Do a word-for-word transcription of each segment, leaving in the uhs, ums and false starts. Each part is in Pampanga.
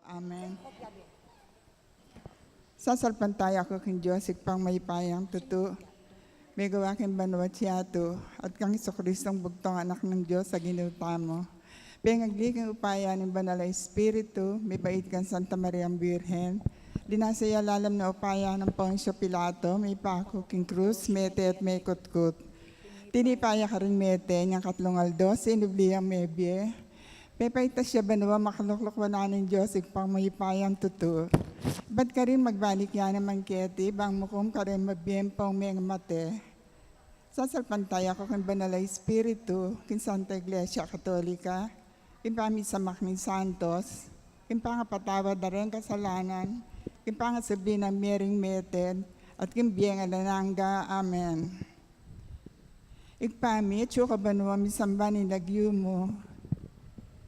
Amen. Sasalpantaya ku king Dios, Ibpang mayupayang tutu, megawa king banua at yatu, at kang Jesucristong bugtung Anak ning Dios a Ginu tamu. Pengagli king upaya ning Banal a Espiritu, mibait kang Santa Mariang Birhen, linasa ya lalam ning upaya nang Poncio Pilato, mipaku king krus, mete at mikutkut. Tinipa ya karing mete, ning katlung aldo sinubli yang mebie. Pepaitas ya banua, makalukluk wanan ning Dios, Ibpang mayupayang tutu. Ibat karin magbalik ya naman keti, bang mukum karing mabie ampong mengamate. Sasalpantaya ku king Banal a Espiritu, king Santa Iglesia Katolika, king pamisamak ning santos, king pangapatawad da ring kasalanan, king pangasubli nang mie ring mete, at king bie alang angga. Amen. Ibpa mi, atsu ka banua, misamban ing lagyu mu.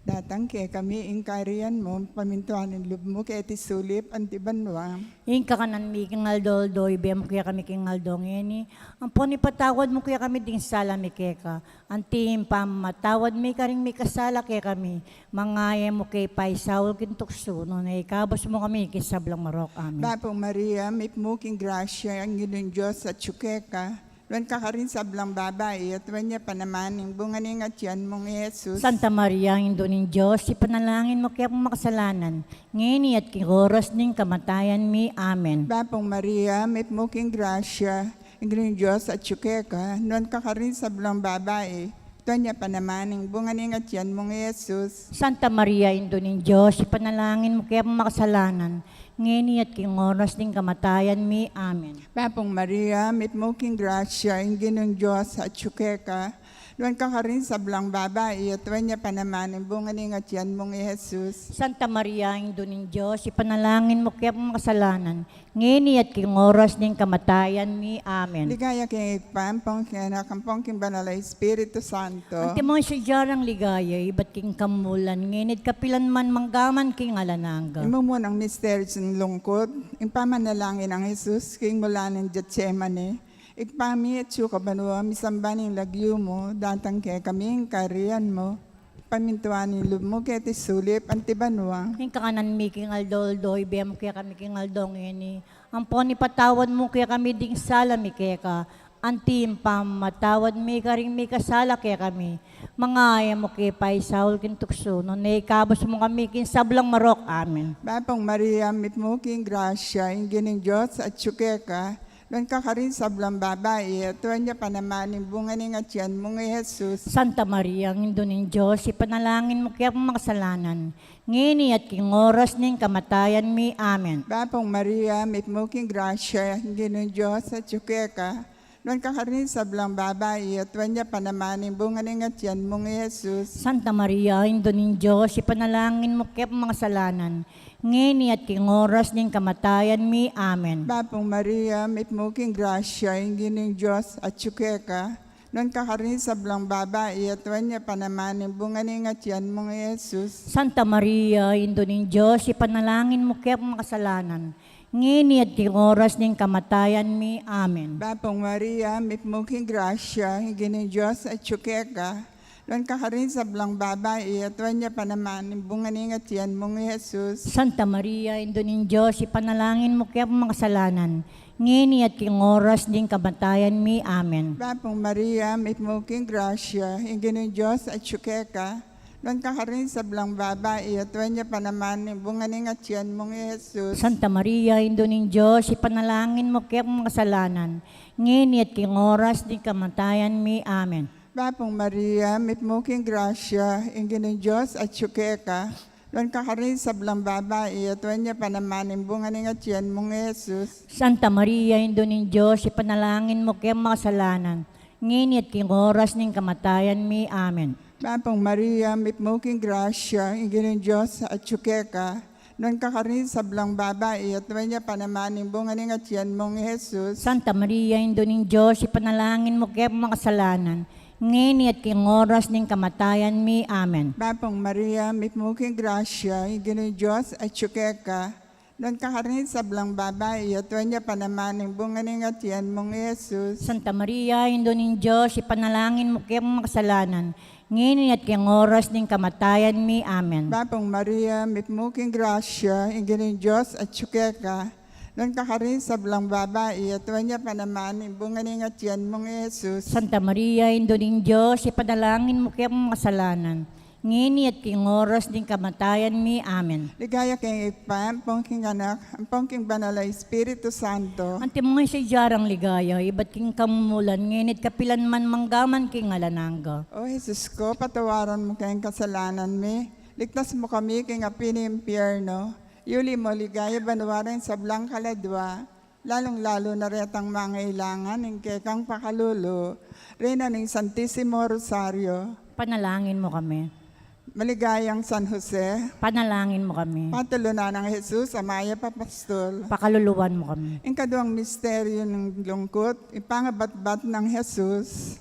Datang kekami ing kayarian mu, pamintuan ing lub mu keti sulip anti banua. Ing kakanan mi king aldo-aldo, ibie mu kekami king aldo ngeni. Ampon ipatawad mu kekami ding sala mi keka, anti ing pamamatawad mi karing mikasala kekami. Manga e mu ke paisaul king tuksu, nune ikabus mu kami king sablang marok. Amen. Bapu Maria, mipnu ka king grasya, ing Ginung Dios atyu keka. Nuan ka karing sablang babai, at nuan ya pa naman ing bunga ning atian mung i Jesus. Santa Maria, Indu ning Dios, ipanalangin mu kekami makasalanan, ngeni at king oras ning kamatayan mi. Amen. Bapu Maria, mipnu ka king grasya, ing Ginung Dios atyu keka, nuan ka karing sablang babai, at nuan ya pa naman ing bunga ning atian mung i Jesus. Santa Maria, Indu ning Dios, ipanalangin mu kekami makasalanan, ngeni at king oras ning kamatayan mi. Amen. Bapu Maria, mipnu ka king grasya, ing Ginung Dios atyu keka, nuan ka karing sablang babai, at nuan ya pa naman ing bunga ning atian mung i Jesus. Santa Maria, Indu ning Dios, ipanalangin mu kekami makasalanan, ngeni at king oras ning kamatayan mi. Amen. Ligaya king Ibpa, ampon king Anak, ampon king Banal a Espiritu Santo. Antimo ing sadya nang ligaya, ibat king kamumulan, ngeni at kapilan man, mangga man king alang angga. Ing mumunang misteryu ning lungkut, ing pamanalangin nang Jesus king mulan ning Getsemani. Ibpa mi, atsu ka banua, misamban ing lagyu mu, datang kekami ing kayarian mu, pamintuan ing lub mu keti sulip anti banua. Ing kakanan mi king aldo-aldo, ibie mu kekami king aldo ngeni. Ampon ipatawad mu kekami ding sala mi keka, anti ing pamamatawad mi karing mikasala kekami. Manga e mu ke paisaul king tuksu, nune ikabus mu kami king sablang marok. Amen. Bapu Maria, mipnu ka king grasya, ing Ginung Dios atyu keka, nuan ka karing sablang babai, at nuan ya pa naman ing bunga ning atian mung i Jesus. Santa Maria, Indu ning Dios, ipanalangin mu kekami makasalanan, ngeni at king oras ning kamatayan mi. Amen. Bapu Maria, mipnu ka king grasya, ing Ginung Dios atyu keka, nuan ka karing sablang babai, at nuan ya pa naman ing bunga ning atian mung i Jesus. Santa Maria, Indu ning Dios, ipanalangin mu kekami makasalanan, ngeni at king oras ning kamatayan mi. Amen. Bapu Maria, mipnu ka king grasya, ing Ginung Dios atyu keka, nuan ka karing sablang babai, at nuan ya pa naman ing bunga ning atian mung i Jesus. Santa Maria, Indu ning Dios, ipanalangin mu kekami makasalanan, ngeni at king oras ning kamatayan mi. Amen. Bapu Maria, mipnu ka king grasya, ing Ginung Dios atyu keka, nuan ka karing sablang babai, at nuan ya pa naman ing bunga ning atian mung i Jesus. Santa Maria, Indu ning Dios, ipanalangin mu kekami makasalanan, ngeni at king oras ning kamatayan mi. Amen. Bapu Maria, mipnu ka king grasya, ing Ginung Dios atyu keka, nuan ka karing sablang babai, at nuan ya pa naman ing bunga ning atian mung i Jesus. Santa Maria, Indu ning Dios, ipanalangin mu kekami makasalanan, ngeni at king oras ning kamatayan mi. Amen. Bapu Maria, mipnu ka king grasya, ing Ginung Dios atyu keka, nuan ka karing sablang babai, at nuan ya pa naman ing bunga ning atian mung i Jesus. Santa Maria, Indu ning Dios, ipanalangin mu kekami makasalanan, ngeni at king oras ning kamatayan mi. Amen. Bapu Maria, mipnu ka king grasya, ing Ginung Dios atyu keka, nuan ka karing sablang babai, at nuan ya pa naman ing bunga ning atian mung i Jesus. Santa Maria, Indu ning Dios, ipanalangin mu kekami makasalanan, ngeni at king oras ning kamatayan mi. Amen. Bapu Maria, mipnu ka king grasya, ing Ginung Dios atyu keka, nuan ka karing sablang babai, at nuan ya pa naman ing bunga ning atian mung i Jesus. Santa Maria, Indu ning Dios, ipanalangin mu kekami makasalanan, Ngeni at king oras ning kamatayan mi. Amen. Bapung Maria, mitmu ka king grasya, ing Ginung Dios atyu keka. Nuan ka karing sablang babai, at nuan ya pa naman ing bunga ning atian mung Jesus. Santa Maria, Indu ning Dios, ipanalangin mu kekami makasalanan, ngeni at king oras ning kamatayan mi. Amen. Ligaya king Ibpa, ampon king Anak, ampon king Banal a Espiritu Santo. Antimo ing sadya nang ligaya, ibat king kamumulan, ngeni at kapilan man, mangga man king alang angga. O Jesus ko, patawaran mu keng kasalanan mi, ligtas mu kami king api ning impyerno, yuli mu king ligaya banua ring sablang kaladua, lalung-lalu na retang mangailangan ning kekang pakalulu. Reyna ning Santisimo Rosario. Panalangin mu kami. Maligayang San Jose. Panalangin mu kami. Patulunan nang Jesus a mayap a pastul. Pakaluluan mu kami. Ing kaduang misteryu ning lungkut, ing pangabatbat nang Jesus.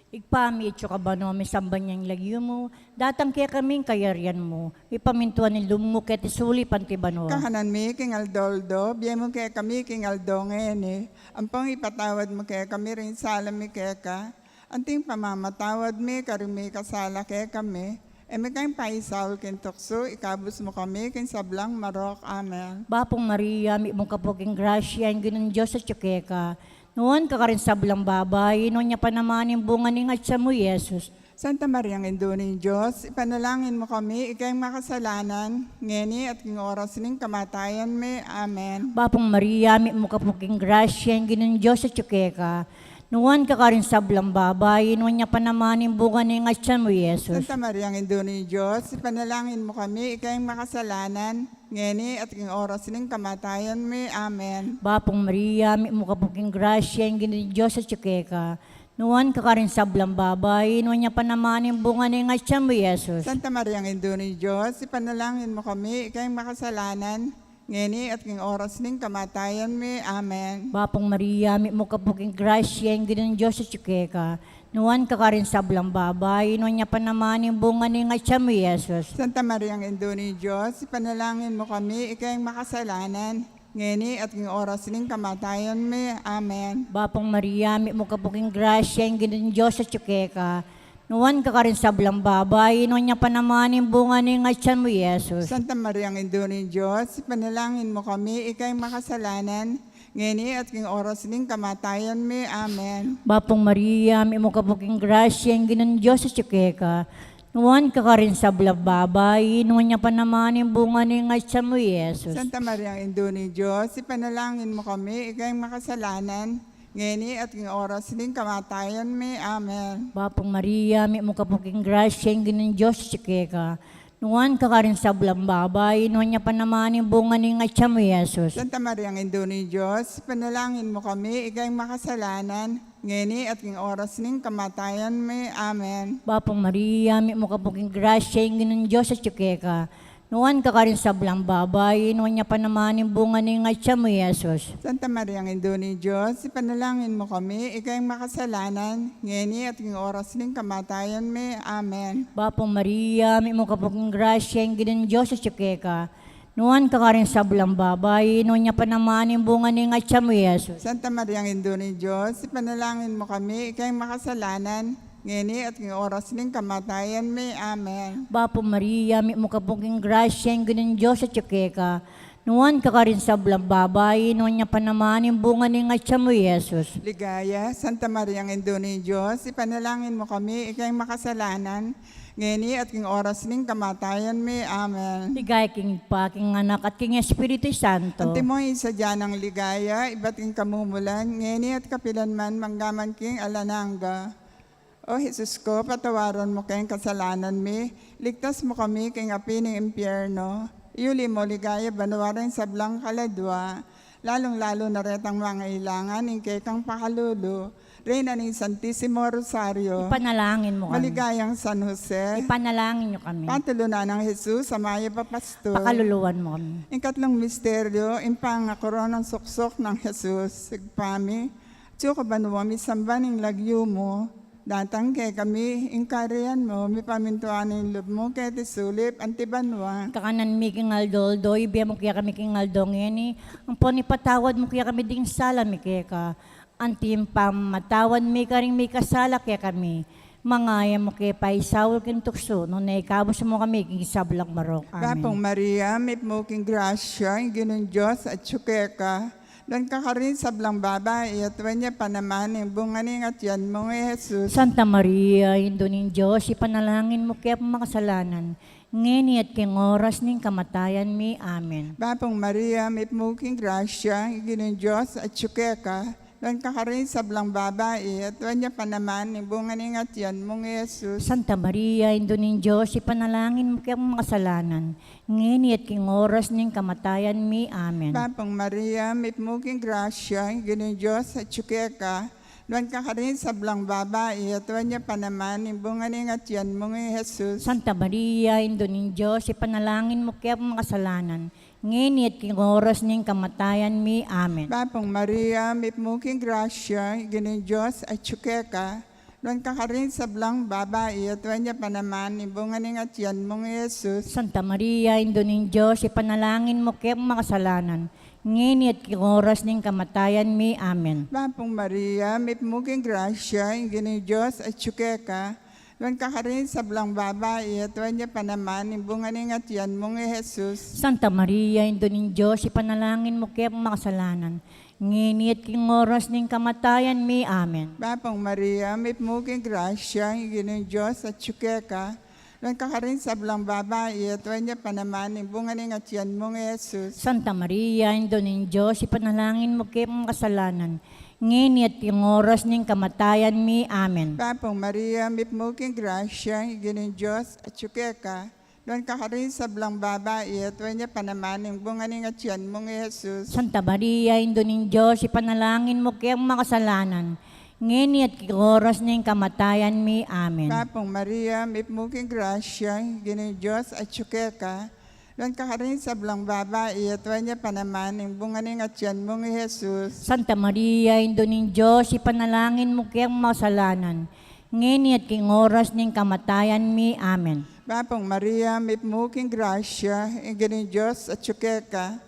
Ibpa mi, atsu ka banua, misamban ya ing lagyu mu, datang kekami ing kayarian mu, mipamintuan ing lub mu keti sulip anti banua. Kakanan mi king aldo-aldo, ibie mu kekami king aldo ngeni, ampon ipatawad mu kekami ring sala mi keka, anti ing pamamatawad mi karing mikasala kekami, e mu ke paisaul king tuksu, ikabus mu kami king sablang marok. Amen. Bapung Maria, mitmu ka pu king grasya, ing Ginung Dios atyu keka. Nuan ka karing sablang babai, nuan ya pa naman ing bunga ning atyan mu, Jesus. Santa Mariang Indu ning Dios, ipanalangin mu kami ikeng makasalanan, ngeni at king oras ning kamatayan mi. Amen. Bapung Maria, mitmu ka pu king grasya, ing Ginung Dios atyu keka. Nuan ka karing sablang babai, nuan ya pa naman ing bunga ning atyan mu, Jesus. Santa Mariang Indu ning Dios, ipanalangin mu kami ikeng makasalanan, ngeni at king oras ning kamatayan mi. Amen. Bapung Maria, mitmu ka pu king grasya, ing Ginung Dios atyu keka. Nuan ka karing sablang babai, nuan ya pa naman ing bunga ning atyan mu, Jesus. Santa Mariang Indu ning Dios, ipanalangin mu kami ikeng makasalanan, ngeni at king oras ning kamatayan mi. Amen. Bapung Maria, mitmu ka pu king grasya, ing Ginung Dios atyu keka. Nuan ka karing sablang babai, nuan ya pa naman ing bunga ning atyan mu, Jesus. Santa Mariang Indu ning Dios, ipanalangin mu kami ikeng makasalanan, ngeni at king oras ning kamatayan mi. Amen. Bapung Maria, mitmu ka pu king grasya, ing Ginung Dios atyu keka. Nuan ka karing sablang babai, nuan ya pa naman ing bunga ning atyan mu, Jesus. Santa Mariang Indu ning Dios, ipanalangin mu kami ikeng makasalanan, ngeni at king oras ning kamatayan mi. Amen. Bapung Maria, mitmu ka pu king grasya, ing Ginung Dios atyu keka. Nuan ka karing sablang babai, nuan ya pa naman ing bunga ning atyan mu, Jesus. Santa Mariang Indu ning Dios, ipanalangin mu kami ikeng makasalanan, ngeni at king oras ning kamatayan mi. Amen. Bapung Maria, mitmu ka pu king grasya, ing Ginung Dios atyu keka. Nuan ka karing sablang babai, nuan ya pa naman ing bunga ning atyan mu, Jesus. Santa Mariang Indu ning Dios, ipanalangin mu kami ikeng makasalanan, ngeni at king oras ning kamatayan mi. Amen. Bapung Maria, mitmu ka pu king grasya, ing Ginung Dios atyu keka. Nuan ka karing sablang babai, nuan ya pa naman ing bunga ning atyan mu, Jesus. Santa Mariang Indu ning Dios, ipanalangin mu kami ikeng makasalanan, ngeni at king oras ning kamatayan mi. Amen. Bapung Maria, mitmu ka pu king grasya, ing Ginung Dios atyu keka. Nuan ka karing sablang babai, nuan ya pa naman ing bunga ning atyan mu, Jesus. Santa Mariang Indu ning Dios, ipanalangin mu kami ikeng makasalanan, ngeni at king oras ning kamatayan mi. Amen. Bapung Maria, mitmu ka pu king grasya, ing Ginung Dios atyu keka. Nuan ka karing sablang babai, nuan ya pa naman ing bunga ning atyan mu, Jesus. Ligaya, Santa Mariang Indu ning Dios, ipanalangin mu kami ikeng makasalanan, ngeni at king oras ning kamatayan mi. Amen. Ligaya king Ibpa, king Anak, at king Espiritu Santo. Antimo ing sadya nang ligaya, ibat king kamumulan, ngeni at kapilan man, mangga man king alang angga. O Jesus ko, patawaran mu keng kasalanan mi, ligtas mu kami king api ning impyerno, yuli mu king ligaya banua ring sablang kaladua, lalung-lalu na retang mangailangan ning kekang pakalulu, Reyna ning Santisimo Rosario. Ipanalangin mu kami. Maligayang San Jose. Ipanalangin yu kami. Patulunan nang Jesus a mayap a pastul. Pakaluluan mu kami. Ing katlung misteryo, ing pangakoronang suksuk nang Jesus. Ibpa mi, atsu ka banua, misamban ing lagyu mu, datang kekami ing kayarian mu, mipamintuan ing lub mu keti sulip anti banua. Kakanan mi king aldo-aldo, ibie mu kekami king aldo ngeni, ampon ipatawad mu kekami ding sala mi keka, anti ing pamamatawad mi karing mikasala kekami. Mangaya mu ke paisaul king tuksu, nune ikabus mu kami king sablang marok. Amen. Bapung Maria, mipnu ka king grasya, ing Ginung Dios atyu keka, nuan ka karing sablang babai, at nuan ya pa naman ing bunga ning atian mung i Jesus. Santa Maria, Indu ning Dios, ipanalangin mu ke makasalanan, ngeni at king oras ning kamatayan mi. Amen. Bapung Maria, mipnu ka king grasya, ing Ginung Dios atyu keka, nuan ka karing sablang babai, at nuan ya pa naman ing bunga ning atian mung i Jesus. Santa Maria, Indu ning Dios, ipanalangin mu ke makasalanan, ngeni at king oras ning kamatayan mi. Amen. Bapung Maria, mipnu ka king grasya, ing Ginung Dios atyu keka, nuan ka karing sablang babai, at nuan ya pa naman ing bunga ning atian mung i Jesus. Santa Maria, Indu ning Dios, ipanalangin mu ke makasalanan, ngeni at king oras ning kamatayan mi. Amen. Bapung Maria, mipnu ka king grasya, ing Ginung Dios atyu keka, nuan ka karing sablang babai, at nuan ya pa naman ing bunga ning atian mung i Jesus. Santa Maria, Indu ning Dios, ipanalangin mu ke makasalanan, ngeni at king oras ning kamatayan mi. Amen. Bapung Maria, mipnu ka king grasya, ing Ginung Dios atyu keka, nuan ka karing sablang babai, at nuan ya pa naman ing bunga ning atian mung i Jesus. Santa Maria, Indu ning Dios, ipanalangin mu ke makasalanan, ngeni at king oras ning kamatayan mi. Amen. Bapung Maria, mipnu ka king grasya, ing Ginung Dios atyu keka, nuan ka karing sablang babai, at nuan ya pa naman ing bunga ning atian mung i Jesus. Santa Maria, Indu ning Dios, ipanalangin mu ke makasalanan, ngeni at king oras ning kamatayan mi. Amen. Bapung Maria, mipnu ka king grasya, ing Ginung Dios atyu keka, nuan ka karing sablang babai, at nuan ya pa naman ing bunga ning atian mung i Jesus. Santa Maria, Indu ning Dios, ipanalangin mu ke makasalanan, ngeni at king oras ning kamatayan mi. Amen. Bapung Maria, mipnu ka king grasya, ing Ginung Dios atyu keka, nuan ka karing sablang babai, at nuan ya pa naman ing bunga ning atian mung i Jesus. Santa Maria, Indu ning Dios, ipanalangin mu ke makasalanan, ngeni at king oras ning kamatayan mi. Amen. Bapung Maria, mipnu ka king grasya, ing Ginung Dios atyu keka,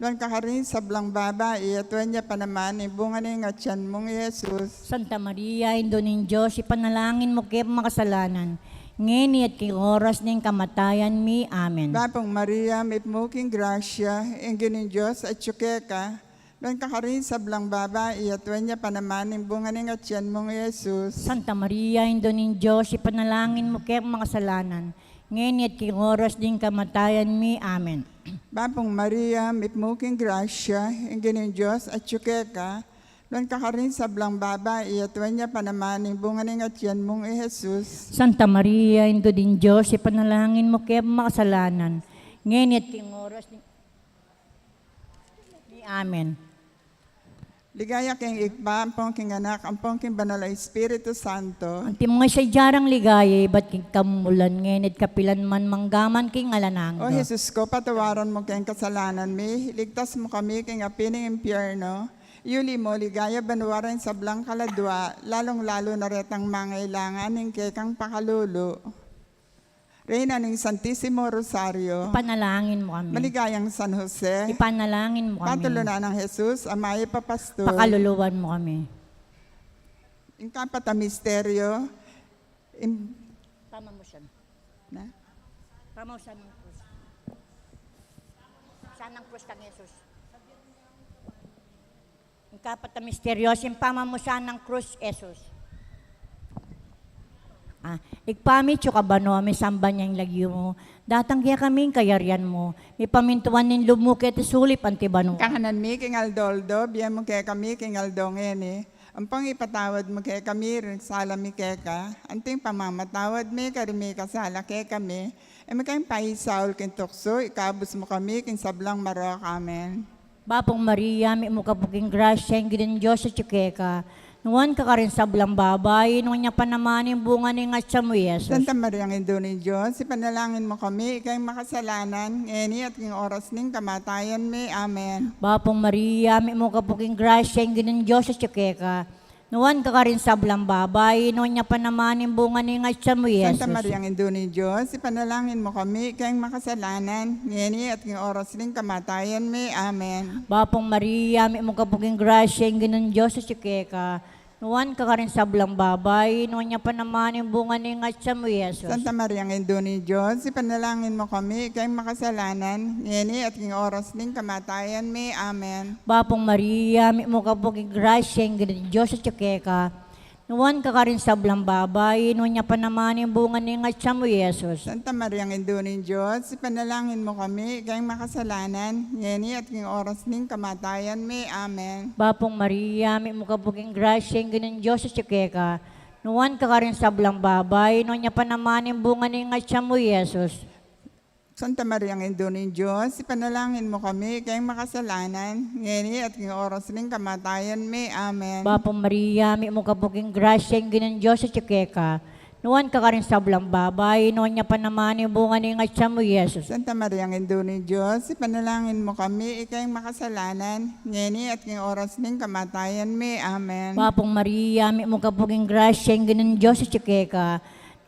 nuan ka karing sablang babai, at nuan ya pa naman ing bunga ning atian mung i Jesus. Santa Maria, Indu ning Dios, ipanalangin mu ke makasalanan, ngeni at king oras ning kamatayan mi. Amen. Bapung Maria, mipnu ka king grasya, ing Ginung Dios atyu keka, nuan ka karing sablang babai, at nuan ya pa naman ing bunga ning atian mung i Jesus. Santa Maria, Indu ning Dios, ipanalangin mu ke makasalanan, ngeni at king oras ning kamatayan mi. Amen. Bapung Maria, mipnu ka king grasya, ing Ginung Dios atyu keka, nuan ka karing sablang babai, at nuan ya pa naman ing bunga ning atian mung i Jesus. Santa Maria, Indu ning Dios, ipanalangin mu ke makasalanan, ngeni at king oras ning Amen. Ligaya king Ibpa, ampon king Anak, ampon king Banal a Espiritu Santo. Antimo ing sadya rang ligaya ibat king kamumulan, ngeni at kapilan man, mangga man king alang angga. O Jesus ko, patawaran mu keng kasalanan mi, iligtas mu kami king api ning impyerno, iuli mu king ligaya banua ring sablang kaladua, lalung-lalu na retang mangailangan ning kekang pakalulu. Reyna ning Santisimo Rosario. Ipanalangin mu kami. Maligayang San Jose. Ipanalangin mu kami. Patulunan nang Jesus a mayap a pastul. Pakaluluan mu kami. Ing kapat a misteryo, ing pamamusan. Na? Pamamusan ning krus. Pamamusan ning krus kang Jesus. Ing kapat a misteryo, ing pamamusan ning krus Jesus. Ah, Ibpa mi, atsu ka banua, misamban ya ing lagyu mu. Datang kekami ing kayarian mu. Mipamintuan ing lub mu keti sulip anti banua. Kakanan mi king aldo-aldo, ibie mu kekami king aldo ngeni. Ampon ipatawad mu kekami ring sala mi keka, anti ing pamamatawad mi karing mikasala kekami. E mu ke paisaul king tuksu, ikabus mu kami king sablang marok. Amen. Bapu Maria, mitmu ka pu king grasya, ing Ginung Dios atyu keka. Nuan ka karing sablang babai, nuan ya pa naman ing bunga ning atyan mu, i Jesus. Santa Maria, Indu ning Dios, ipanalangin mu kami, ikang makasalanan, ngeni at king oras ning kamatayan mi. Amen. Bapu Maria, mitmu ka pu king grasya, ing Ginung Dios atyu keka. Nuan ka karing sablang babai, nuan ya pa naman ing bunga ning atyan mu, i Jesus. Santa Maria, Indu ning Dios, ipanalangin mu kami, ikang makasalanan, ngeni at king oras ning kamatayan mi. Amen. Bapu Maria, mitmu ka pu king grasya, ing Ginung Dios atyu keka. Nuan ka karing sablang babai, nuan ya pa naman ing bunga ning atyan mu, Jesus. Santa Maria, Indu ning Dios, ipanalangin mu kami, ikang makasalanan, ngeni at king oras ning kamatayan mi. Amen. Bapu Maria, mitmu ka pu king grasya, ing Ginung Dios atyu keka. Nuan ka karing sablang babai, nuan ya pa naman ing bunga ning atyan mu, Jesus. Santa Maria, Indu ning Dios, ipanalangin mu kami, ikang makasalanan, ngeni at king oras ning kamatayan mi. Amen. Bapu Maria, mitmu ka pu king grasya, ing Ginung Dios atyu keka. Nuan ka karing sablang babai, nuan ya pa naman ing bunga ning atyan mu, Jesus. Santa Maria, Indu ning Dios, ipanalangin mu kami, ikang makasalanan, ngeni at king oras ning kamatayan mi. Amen. Bapu Maria, mitmu ka pu king grasya, ing Ginung Dios atyu keka. Nuan ka karing sablang babai, nuan ya pa naman ing bunga ning atyan mu, Jesus. Santa Maria, Indu ning Dios, ipanalangin mu kami, ikang makasalanan, ngeni at king oras ning kamatayan mi. Amen. Bapu Maria, mitmu ka pu king grasya, ing Ginung Dios atyu keka.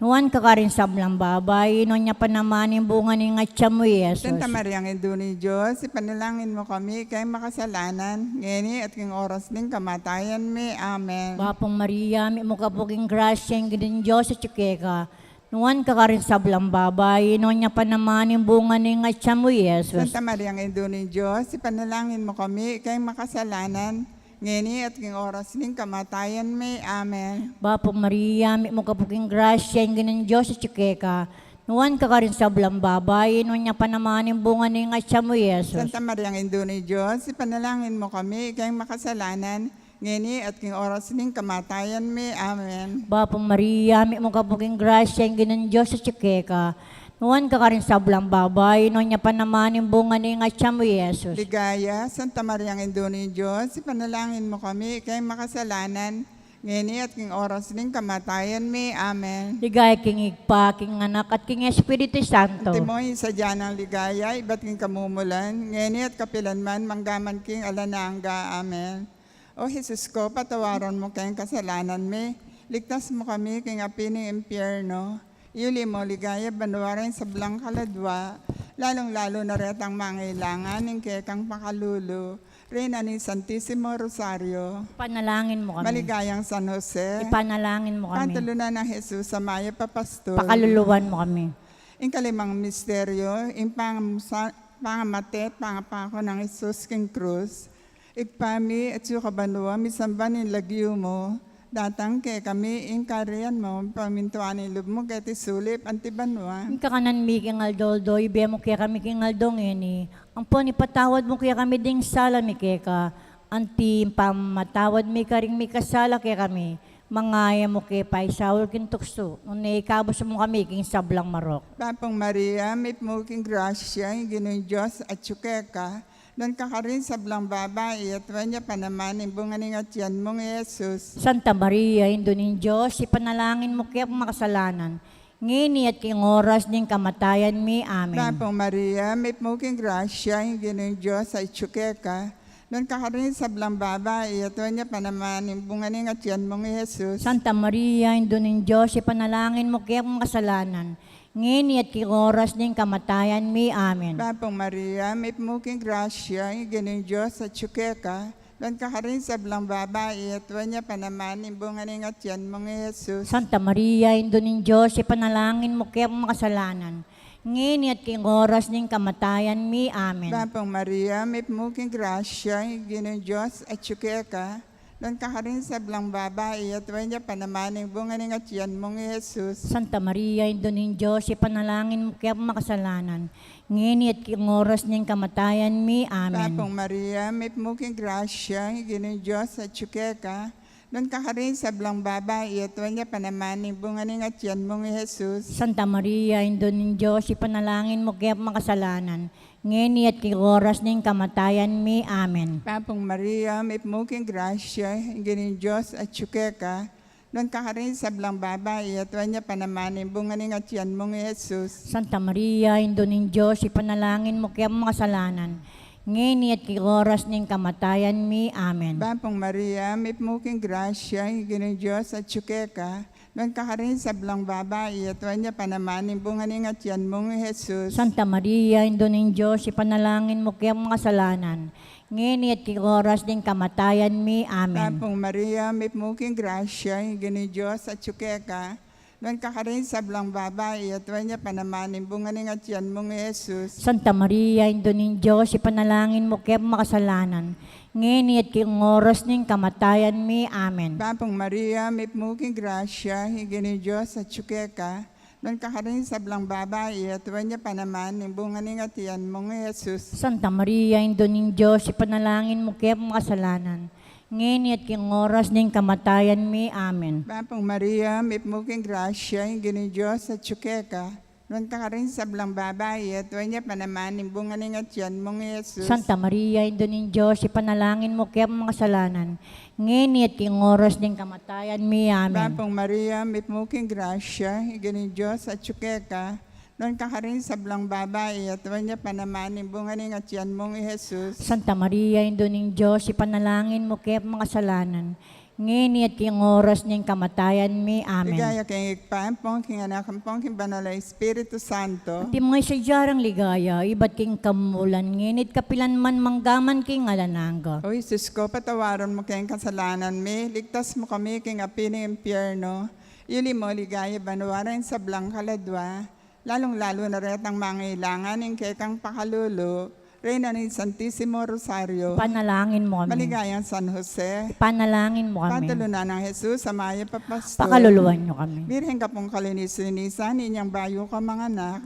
Nuan ka karing sablang babai, nuan ya pa naman ing bunga ning atyan mu, Jesus. Santa Maria, Indu ning Dios, ipanalangin mu kami, ikang makasalanan, ngeni at king oras ning kamatayan mi. Amen. Bapu Maria, mitmu ka pu king grasya, ing Ginung Dios atyu keka. Nuan ka karing sablang babai, nuan ya pa naman ing bunga ning atyan mu, Jesus. Santa Maria, Indu ning Dios, ipanalangin mu kami, ikang makasalanan, ngeni at king oras ning kamatayan mi. Amen. Bapu Maria, mitmu ka pu king grasya, ing Ginung Dios atyu keka. Nuan ka karing sablang babai, nuan ya pa naman ing bunga ning atyan mu, Jesus. Santa Maria, Indu ning Dios, ipanalangin mu kami, ikang makasalanan, ngeni at king oras ning kamatayan mi. Amen. Bapu Maria, mitmu ka pu king grasya, ing Ginung Dios atyu keka. Nuan ka karing sablang babai, nuan ya pa naman ing bunga ning atyan mu, Jesus. Ligaya, Santa Maria, Indu ning Dios, ipanalangin mu kami, ikang makasalanan, ngeni at king oras ning kamatayan mi. Amen. Ligaya king Ibpa, king Anak, at king Espiritu Santo. Antimo ing sadya nang ligaya ibat king kamumulan, ngeni at kapilan man, mangga man king alang angga. Amen. O Jesus ko, patawaran mu keng kasalanan mi, ligtas mu kami king api ning impyerno, yuli mu ligaya banua ring sablang kaladua, lalung-lalu na retang mangailangan ning kekang pakalulu. Reyna ning Santisimo Rosario. Ipanalangin mu kami. Maligayang San Jose. Ipanalangin mu kami. Pantulunan nang Jesus a mayap a pastul. Pakaluluan mu kami. Ing kalimang misteryo, ing pangamusa-, pangamate at pangapako nang Jesus king krus. Ibpa mi, atsu ka banua, misamban ing lagyu mu, datang kekami ing kayarian mu, mipamintuan ing lub mu keti sulip anti banua. Ing kakanan mi king aldo-aldo ibie mu kekami king aldo ngeni. Ampon ipatawad mu kekami ding sala mi keka, anti ing pamamatawad mi karing mikasala kekami. Manga e mu ke paisaul king tuksu, nune ikabus mu kami king sablang marok. Bapu Maria, mitmu ka king grasya, ing Ginung Dios atyu keka. Nuan ka karing sablang babai, at nuan ya pa naman ing bunga ning atyan mung Jesus. Santa Maria, Indu ning Dios, ipanalangin mu kekami makasalanan, ngeni at king oras ning kamatayan mi. Amen. Bapu Maria, mitmu ka king grasya, ing Ginung Dios atyu keka. Nuan ka karing sablang babai, at nuan ya pa naman ing bunga ning atyan mung Jesus. Santa Maria, Indu ning Dios, ipanalangin mu kekami makasalanan, ngeni at king oras ning kamatayan mi. Amen. Bapu Maria, mitmu ka king grasya, ing Ginung Dios atyu keka. Nuan ka karing sablang babai, at nuan ya pa naman ing bunga ning atyan mung Jesus. Santa Maria, Indu ning Dios, ipanalangin mu kekami makasalanan, ngeni at king oras ning kamatayan mi. Amen. Bapu Maria, mitmu ka king grasya, ing Ginung Dios atyu keka. Nuan ka karing sablang babai, at nuan ya pa naman ing bunga ning atyan mung Jesus. Santa Maria, Indu ning Dios, ipanalangin mu kekami makasalanan, ngeni at king oras ning kamatayan mi. Amen. Bapu Maria, mitmu ka king grasya, ing Ginung Dios atyu keka. Nuan ka karing sablang babai, at nuan ya pa naman ing bunga ning atyan mung Jesus. Santa Maria, Indu ning Dios, ipanalangin mu kekami makasalanan, ngeni at king oras ning kamatayan mi. Amen. Bapu Maria, mitmu ka king grasya, ing Ginung Dios atyu keka. Nuan ka karing sablang babai, at nuan ya pa naman ing bunga ning atyan mung Jesus. Santa Maria, Indu ning Dios, ipanalangin mu kekami makasalanan, ngeni at king oras ning kamatayan mi. Amen. Bapu Maria, mipnu ka king grasya, ing Ginung Dios atyu keka, nuan ka karing sablang babai, at nuan ya pa naman ing bunga ning atian mung i Jesus. Santa Maria, Indu ning Dios, ipanalangin mu keng makasalanan, ngeni at king oras ning kamatayan mi. Amen. Bapu Maria, mipnu ka king grasya, ing Ginung Dios atyu keka, nuan ka karing sablang babai, at nuan ya pa naman ing bunga ning atian mung i Jesus. Santa Maria, Indu ning Dios, ipanalangin mu keng makasalanan, ngeni at king oras ning kamatayan mi. Amen. Bapu Maria, mipnu ka king grasya, ing Ginung Dios atyu keka, nuan ka karing sablang babai, at nuan ya pa naman ing bunga ning atian mung i Jesus. Santa Maria, Indu ning Dios, ipanalangin mu keng makasalanan, ngeni at king oras ning kamatayan mi. Amen. Bapu Maria, mipnu ka king grasya, ing Ginung Dios atyu keka, nuan ka karing sablang babai, at nuan ya pa naman ing bunga ning atian mung i Jesus. Santa Maria, Indu ning Dios, ipanalangin mu keng makasalanan, ngeni at king oras ning kamatayan mi. Amen. Bapu Maria, mipnu ka king grasya, ing Ginung Dios atyu keka, nuan ka karing sablang babai, at nuan ya pa naman ing bunga ning atian mung i Jesus. Santa Maria, Indu ning Dios, ipanalangin mu keng makasalanan, ngeni at king oras ning kamatayan mi. Amen. Ligaya king Ibpa, ampon king Anak, ampon king Banal a Espiritu Santo. Antimo ing sadya nang ligaya, ibat king kamulan, ngeni at kapilan man, manggaman king alang angga. O Jesus ku, patawaran mu keng kasalanan mi, ligtas mu kami king api ning impyerno, yuli mu king ligaya banua ring sablang kaladua, lalung-lalu na retang mangailangan ning kekang pakalulu, Reyna ning Santisimo Rosario. Ipanalangin mu kami. Maligayang San Jose. Ipanalangin mu kami. Patulunan nang Jesus a mayap a pastor. Pakaluluan mu kami. Birhen kapung kalinis-linisan, inyang bayu kang manganak.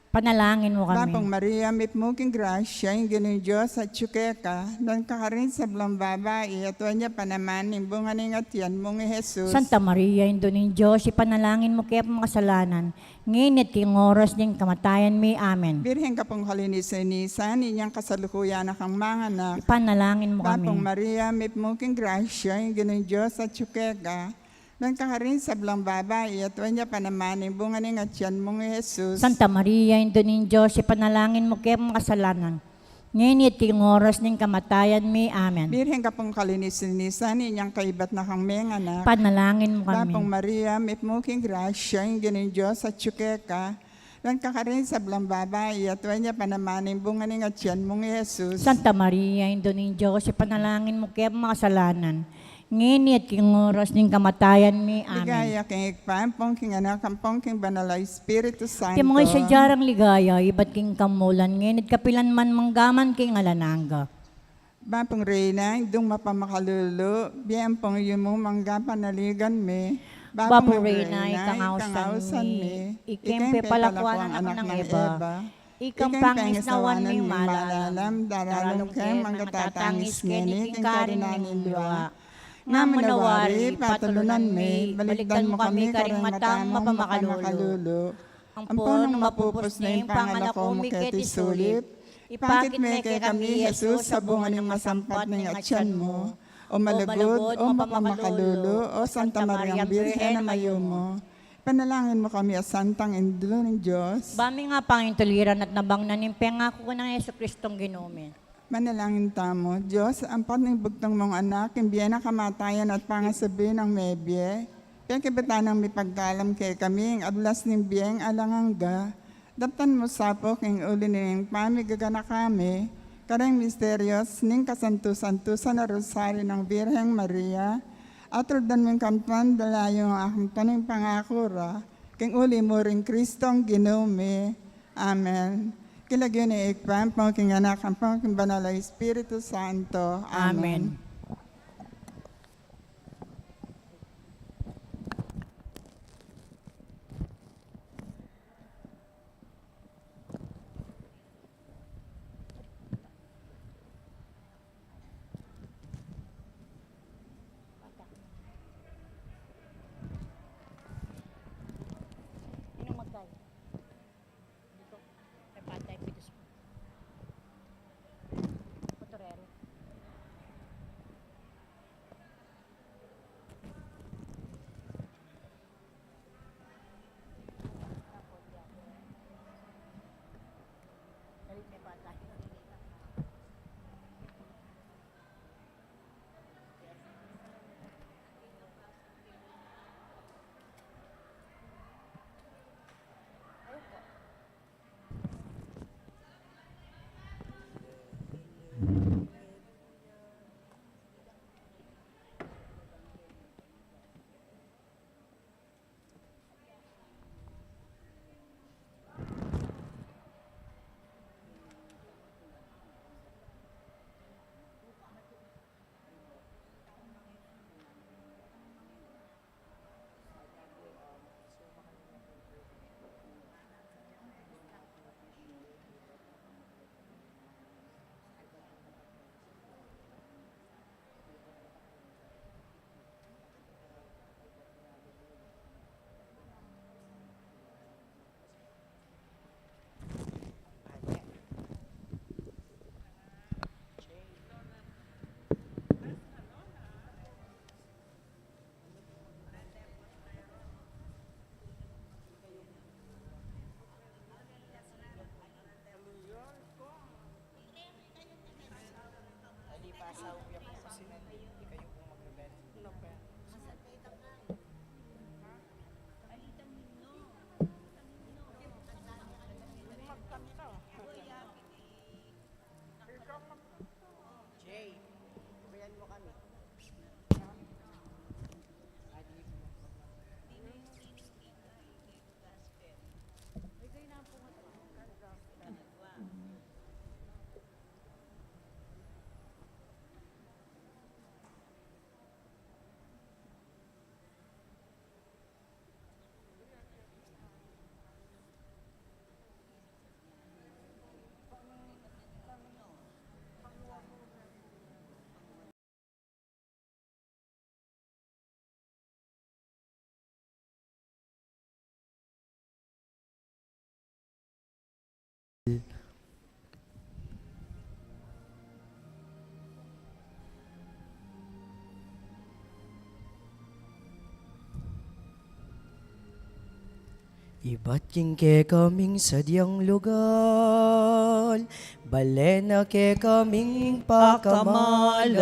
Panalangin mu kami. Bapu Maria, mipnu ka king grasya, ing Ginung Dios atyu keka, nuan ka karing sablang babai, at nuan ya pa naman ing bunga ning atian mung i Jesus. Santa Maria, Indu ning Dios, ipanalangin mu keng makasalanan, ngeni at king oras ning kamatayan mi. Amen. Birhen kapung kalinis-linisan, inyang kasalukuyan na kang manganak. Ipanalangin mu kami. Bapu Maria, mipnu ka king grasya, ing Ginung Dios atyu keka, nuan ka karing sablang babai, at nuan ya pa naman ing bunga ning atian mung i Jesus. Santa Maria, Indu ning Dios, ipanalangin mu keng makasalanan, ngeni at king oras ning kamatayan mi. Amen. Birhen kapung kalinis-linisan, inyang kaibat na kang menganak. Panalangin mu kami. Bapu Maria, mipnu ka king grasya, ing Ginung Dios atyu keka, nuan ka karing sablang babai, at nuan ya pa naman ing bunga ning atian mung i Jesus. Santa Maria, Indu ning Dios, ipanalangin mu keng makasalanan, ngeni at king oras ning kamatayan mi. Amen. Ligaya king Ibpa, ampon king Anak, ampon king Banal a Espiritu Santo. Antimo ing sadya nang ligaya, ibat king kamulan, ngeni at kapilan man, manggaman king alang angga. Bapu Reyna, Indung mapamakalulu, bie ampon yumu mangga panaligan mi. Bapu Reyna, ikang ausan mi, ikeng pepalakuan anak nang Eva, ikang pangisnawan ming malalam, daralan keng manggatatangis ngeni king karinan ning liwa. Ngan manawari, patulunan mi, balikdan mu kami karing mata mung mapamakalulu. Ampon nung mapupus ne ing pangalako mu keti sulip, ipakit me kekami i Jesus a bunga ning masampat ning atian mu. O malugud, o mapamakalulu, o Santa Mariang Birhen a mayumu, ipanalangin mu kami, a Santang Indu ning Dios. Ba mi ngang pangintuliran at nabangnan ing pengaku nang Jesucristong Ginu mi. Manalangin tamu. Dios, ampat ning bugtung mung Anak, ing bie na kamatayan at pangasubli nang mebie, pekibatan nang mipagkalam kekami ing ablas ning bieng alang angga. Daptan mu sa pu king uli ning pamigaganaka mi karing misteryos ning kasantu-santusan a Rosaryu nang Birheng Maria, at tuldan ming kampan dalayu ing akampan ning pangaku ra, king uli mu ring Kristong Ginu mi. Amen. King lagyu ning Ibpa, ampon king Anak, ampon king Banal a Espiritu Santo. Amen. Amen. Ibat king kekaming sadyang lugal, balen na kekaming pakamalan,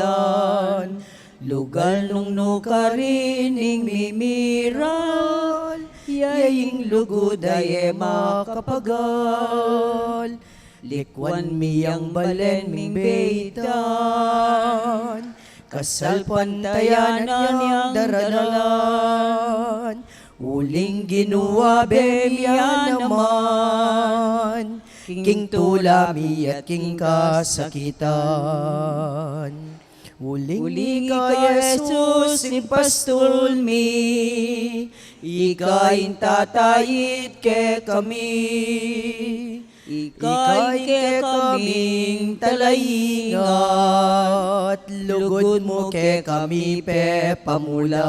lugal nung nukarin ing mimiral, ya ing lugud a e makapagal. Likwan mi yang balen ming beitan, kasalpantayanan yang daralan, uling Ginu abe mi ya naman, king tula mi at king kasakitan. Uling ika, Jesus, ing pastul mi, ika ing tataid kekami. Ika ing kekaming talaingat, lugud mu kekami pepamulat.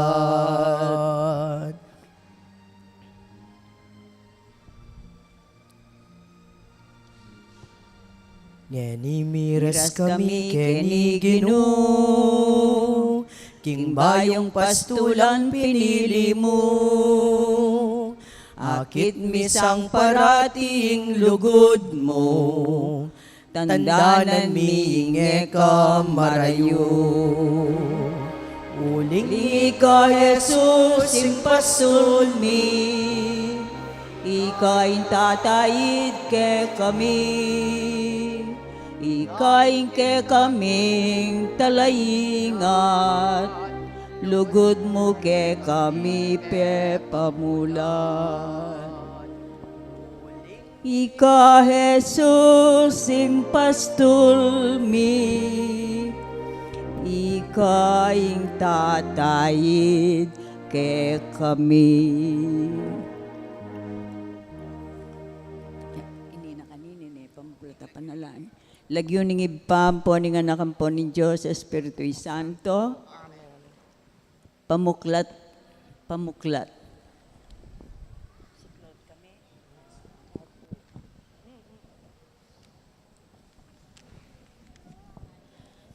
Ngeni miras kami keni Ginu, king bayung pastulan pinili mu. Akit mi sang parati ing lugud mu, tandanan mi ing e ka marayu. Uling ika, Jesus, ing pastul mi, ika ing tataid kekami, ika ing kekaming talaingat, lugud mu kekami pepamulat. Ika, Jesus, ing pastul mi, ika ing tataid kekami. Ini na kanini ne, pamuklat a panalangin. Lagyu ning Ibpa, ampo ning Anak, ampo ning Dios Espiritu Santo. Pamuklat, pamuklat.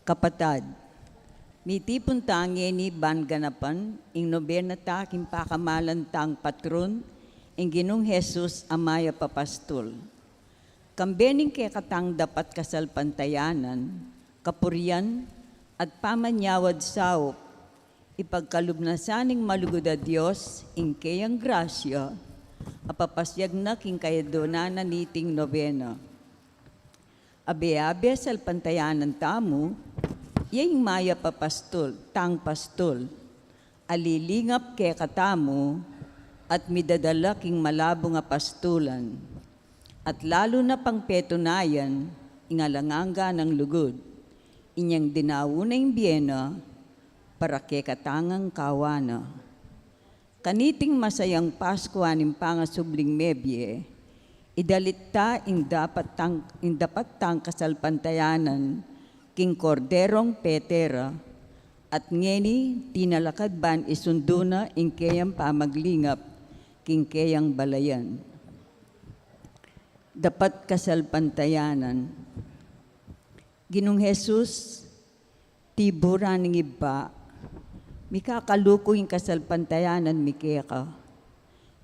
Kapatad, mitipun ta ngeni ban ganapan ing nobena ta king pakamalan tang patron, ing Ginung Jesus a mayap a pastul. Kambe ning kekatang dapat kasalpantayanan, kapurian, at pamanyawad saup, ipagkalub na sa ning malugud a Dios ing keyang grasya, a papasyag na king kayaduanan niting nobena. Abe-abe salpantayanan tamu, ya ing mayap a pastul, tang pastul, a lilingap kekatamu, at midadala king malabung a pastulan, at lalu na pang petunayan ing alang angga nang lugud, inyang dinaun na ing bie na para kekatang angkawa na. Kaniting masayang Paskua ning pangasubling mebie, idalit ta ing dapat tang, ing dapat tang kasalpantayanan king Korderong Petera, at ngeni tinalakad ban isundu na ing keyang pamaglingap king keyang balayan. Dapat kasalpantayanan. Ginung Jesus, tibu ra ning Ibpa, mikakaluku ing kasalpantayanan mi keka.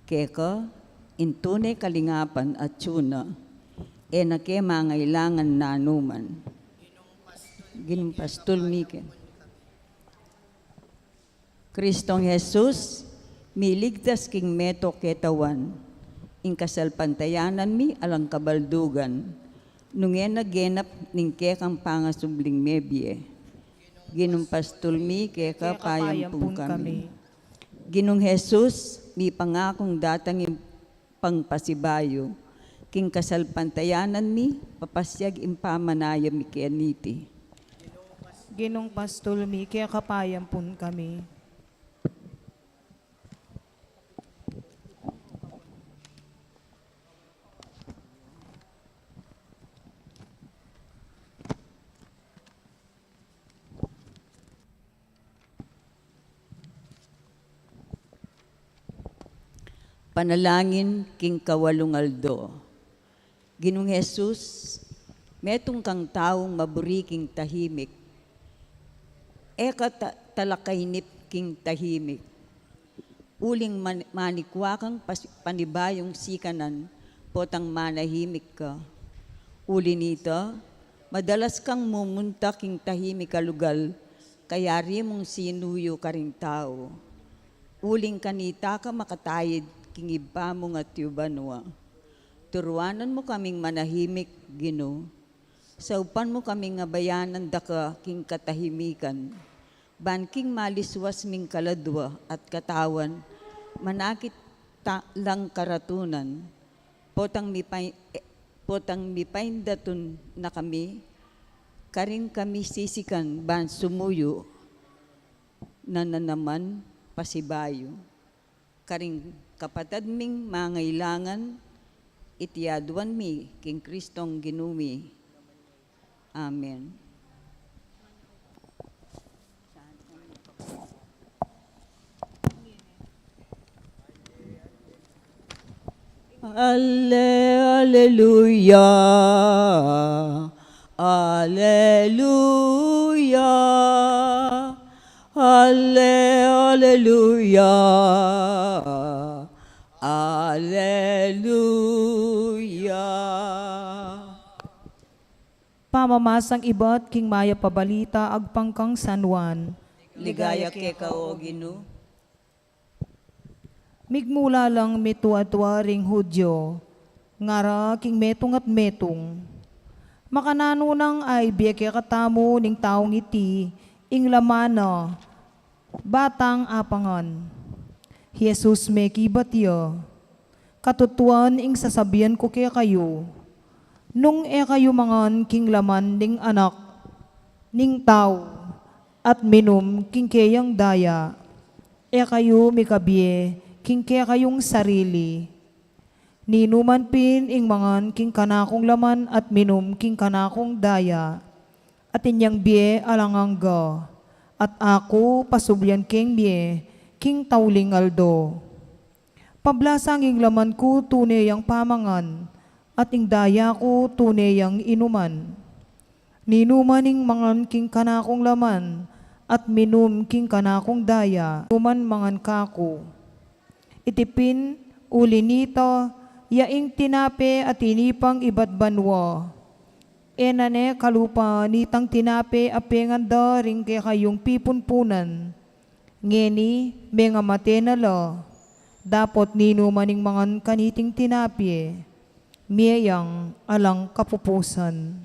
Keka, ing tune kalingapan atyu na, e na ke mangailangan nanuman. Ginung pastul mi ke. Kristong Jesus, miligtas king meto ketawan, ing kasalpantayanan mi alang kabaldugan, nung e na genap ning kekang pangasubling mebie. Ginung pastul mi, keka payampun kami. Ginung Jesus, mipangakung datang ing pangpasibayu, king kasalpantayanan mi, papasyag ing pamanaya mi keniti. Ginung pastul mi, keka payampun kami. Panalangin king kawalung aldo. Ginung Jesus, metung kang taung maburi king tahimik. E ka ta-, talakainip king tahimik. uling man-, manikwa kang pas-, panibayung sikanan, potang manahimik ka. Uli nita, madalas kang mumunta king tahimik a lugal, kayari mung sinuyu karing tau. Uling kanita ka makatayid king Ibpa mung atiu banua. Turuanan mu kaming manahimik, Ginu. Saupan mu kaming abayanan daka king katahimikan. Ban king maliswas ming kaladua at katawan, manakit ta lang karatunan, potang mipay-, eh, potang mipaindatun na kami, karin kami sisikan ban sumuyu na nanaman pasibayu. Karing kapatad ming mangailangan, iti aduan mi king Kristong Ginu mi. Amen. Ale, aleluya, aleluya, ale, aleluya, aleluya. Pamamasang ibat king Mayap a Balita agpang kang San Juan. Ligaya keka, o Ginu. Migmula lang metung a tua ring Judio, ngara king metung at metung, makananu nang aibie kekatamu ning taung iti ing laman na, ba tang apangan? Jesus mekibat ya, katutuan ing sasabian ku kekayu, nung e kayu mangan king laman ning Anak ning Tau at minum king keyang daya, e kayu mikabie king kekayung sarili. Ninuman pin ing mangan king kanakung laman at minum king kanakung daya, atin yang bie alang angga, at aku pasublian keng bie king tauling aldo. Pablasang ing laman ku tune yang pamangan, at ing daya ku tune yang inuman. Ninuman ing mangan king kanakung laman at minum king kanakung daya, numan mangan kaku. Iti pin, uli nita, ya ing tinape a tinipang ibat banua, e na ne kalupa nitang tinape a pengan da ring kekayung pipunpunan. Ngeni, mengamate na la, dapot ninuman ing mangan kaniting tinape, mie yang alang kapupusan.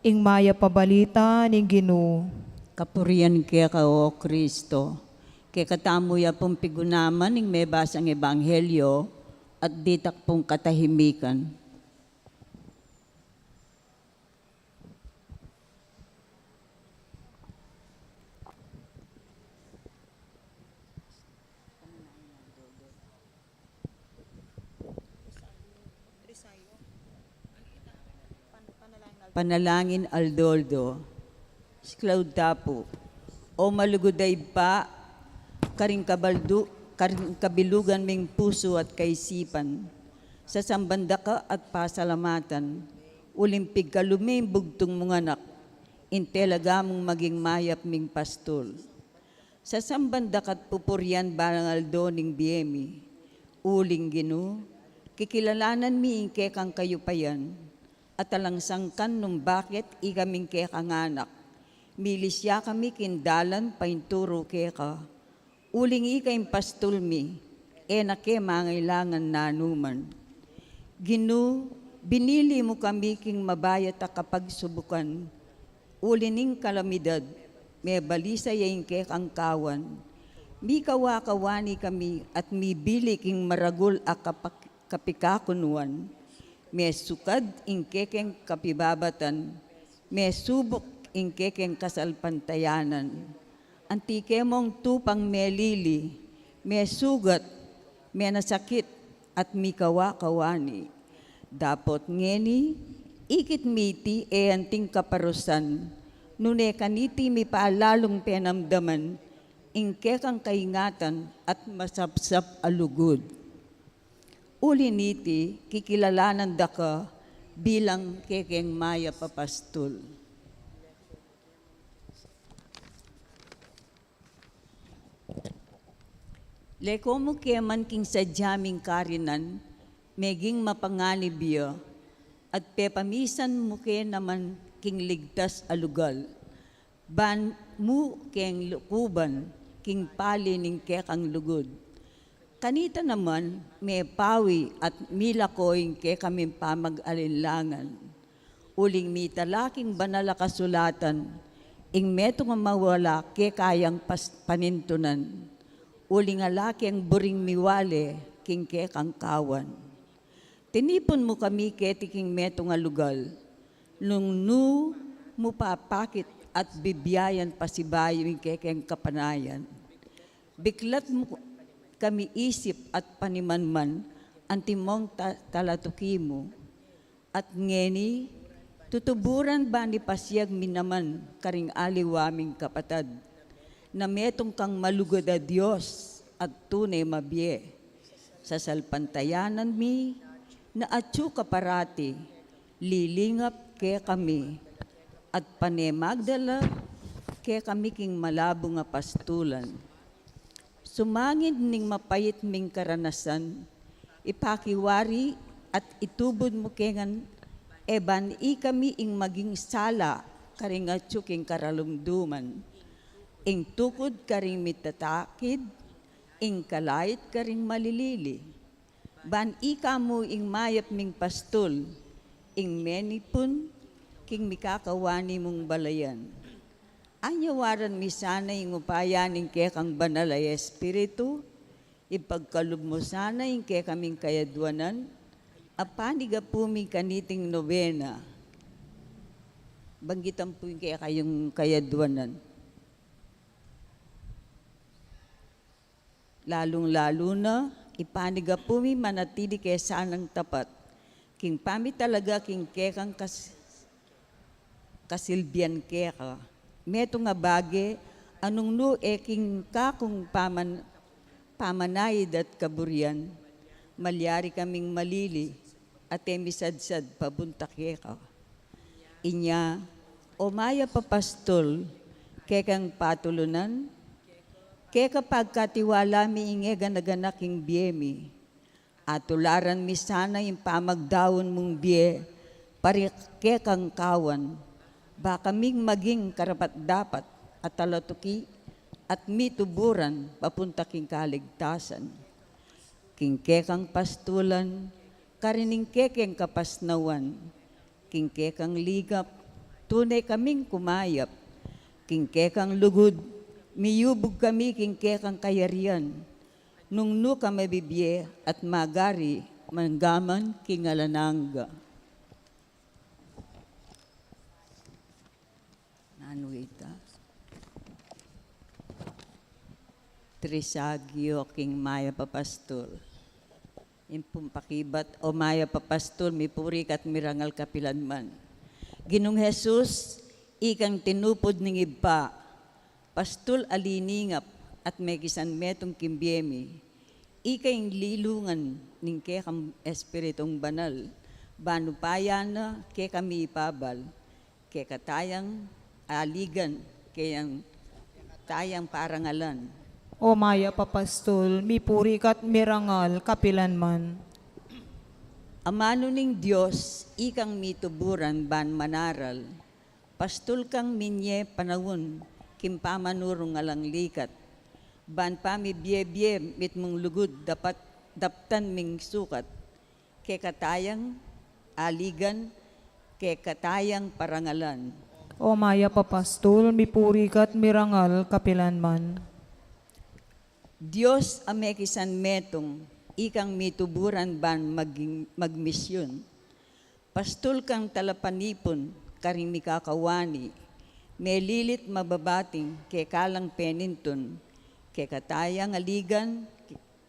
Ing Mayap a Balita ning Ginu. Kapurian keka, o Kristo. Kekatamu ya pung pigunaman ing mebasang ebanghelyo at ditak pung katahimikan. Panalangin aldo-aldo. Siklaud ta pu. O malugud a Ibpa, karing kabaldu-, karing kabilugan ming pusu at kaisipan, sasamban da ka at pasalamatan, uling pigkalub me ing bugtung mung Anak, ing talaga mung maging mayap ming pastul. Sasamban da ka't pupurian balang aldo ning bie mi. Uling Ginu, kikilalanan mi ing kekang kayupayan, at alang sangkan nung bakit ika ming kekang anak, milis ya kami king dalan painturu keka. Uling ika ing pastul mi, e na ke mangailangan nanuman. Ginu, binili mu kami king mabayat a kapagsubukan, uli ning kalamidad, mebalisa ya ing kekang kawan. Mikawa-kawani kami at mibili king maragul a kapak-, kapikakunuan. Mesukad ing kekeng kapibabatan, mesubuk ing kekeng kasalpantayanan. Anti ke mung tupang melili, mesugat, menasakit, at mikawa-kawani. Dapot ngeni, ikit mi iti e anting kaparusan, nune kaniti mi pa lalung penamdaman ing kekang kaingatan at masapsap a lugud. Uli niti, kikilalanan da ka bilang kekeng mayap a pastul. Leko mu ke man king sadya ming karinan, meging mapanganib ya, at pepamisan mu ke naman king ligtas a lugal. Ban mu keng lukuban king pali ning kekang lugud. Kanita naman, mepawi at milako ing kekaming pamag-alinlangan. Uling mitala king banal a kasulatan, ing metung a mawala keka yang pas-, panintunan. Uling ala keng buring miwale king kekang kawan. Tinipun mu kami keti king metung a lugal, nung nu mu papakit at bibiayan pasibayu ing kekeng kapanayan. Biklat mu kami isip at panimanman antimong ta-, talatuki mu. At ngeni, tutuburan ban ipasiag mi naman karing aliwa ming kapatad, na metung kang malugud a Dios at tune mabie. Sasalpantayanan mi na atyu ka parati, lilingap kekami, at pane magdala kekami king malabung a pastulan. Sumangid ning mapait ming karanasan, ipakiwari at itubud mu ke ngan, e ban ikami ing maging sala karing atyu king karalumduman, ing tukud karing mitatakid, ing kalait karing malilili. Ban ika mu ing mayap ming pastul, ing menipun king mikakawani mung balayan. Anyawaran mi sana ing upaya ning kekang banal a Espiritu, ipagkalub mu sana ing kekaming kayadwanan, a panigapu mi kaniting nobena. Banggitan pu ing kekayung kayadwanan. Lalung-lalu na, ipanigapu mi manatili ke sanang tapat, king pamitalaga king kekang kas-, kasilbian keka. Metung a bage, a nung nu e king kakung paman-, pamanaid at kaburian, malyari kaming malili, at e misadsad pabunta keka. Inya, o mayap a pastul, kekang patulunan, keka pagkatiwala mi ing e gana-ganaka king bie mi. Atularan mi sana ing pamagdaun mung bie, para kekang kawan, ba kaming maging karapat-dapat a talatuki at mituburan papunta king kaligtasan. King kekang pastulan, karin ning kekeng kapasnawan, king kekang ligap, tune kaming kumayap, king kekang lugud, miyubug kami king kekang kayarian, nung nu ka mabibie at magari manggaman king alang angga. Nanu ita? Trisagio king mayap a pastul. Ing pung pakibat, o mayap a pastul, mipuri ka't mirangal kapilanman. Ginung Jesus, ikang tinupud ning Ibpa, pastul a liningap at mekisan metung king bie mi. Ika ing lilungan ning kekang Espiritung Banal, ban upaya na kekami ipabal, kekatayang aligan, kekatayang parangalan. O mayap a pastul, mipuri ka't mirangal kapilanman. Amanu ning Dios, ikang mituburan ban manaral, pastul kang minye panaun king pamanurung alang likat, ban pamibie-bie mitmung lugud dapat daptan ming sukat, kekatayang aligan, kekatayang parangalan. O mayap a pastul, mipuri ka't mirangal kapilanman. Dios a mekisan metung, ikang mituburan ban maging, magmisyun. Pastul kang talapanipun karing mikakawani, melilit mababating kekalang penintun, kekatayang aligan,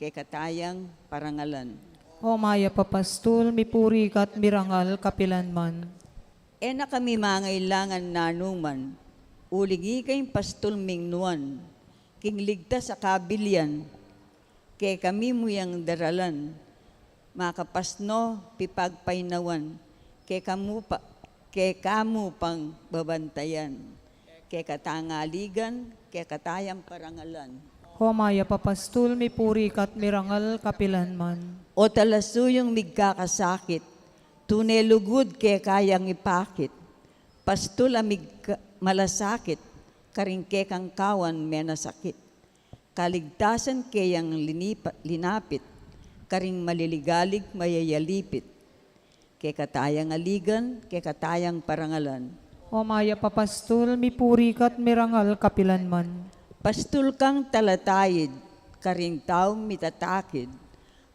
kekatayang parangalan. O mayap a pastul, mipuri ka't mirangal kapilanman. E na kami mangailangan nanuman, uling ika ing pastul ming nuan, king ligtas a kabilian, kekami mu yang daralan, makapasno pipagpainawan, keka mu pa, keka mu pang babantayan, kekatang aligan, kekatayang parangalan. O mayap a pastul, mipuri ka't mirangal kapilanman. O talasuyung migkakasakit, tune lugud keka yang ipakit. Pastul a migka-, malasakit, karing kekang kawan menasakit. Kaligtasan keyang linipa-, linapit, karing maliligalig mayayalipit. Keka tayang aligan, keka tayang parangalan. O mayap a pastul, mipuri ka't mirangal kapilanman. Pastul kang talatayid, karing taung mitatakid,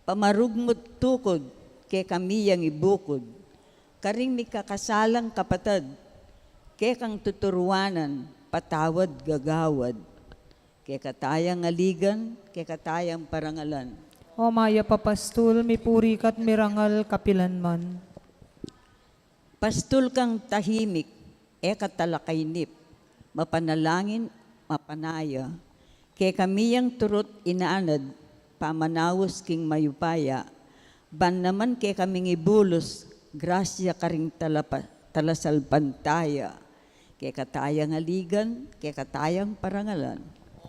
pamarugmut tukud, kekami yang ibukud, karing mikakasalang kapatad, kekang tuturuanan, patawad gagawad. Keka tayang aligan, keka tayang parangalan. O mayap a pastul, mipuri ka't mirangal kapilanman. Pastul kang tahimik, e ka talakainip, mapanalangin, mapanaya. Kekami yang turut inanad, pamanaus king mayupaya, ban naman kekaming ibulus, grasya karing talapa-, talasalpantaya. Keka tayang aligan, keka tayang parangalan.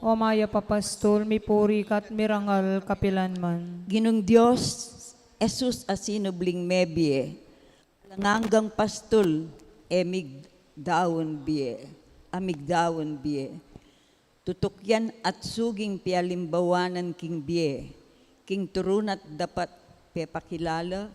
O mayap a pastul, mipuri ka't mirangal kapilanman. Ginung Dios, Jesus a sinubling mebie, alang anggang pastul, e migdaun bie, a migdaun bie. Tutukyan at suging pialimbawanan king bie, king turun at dapat pepakilala,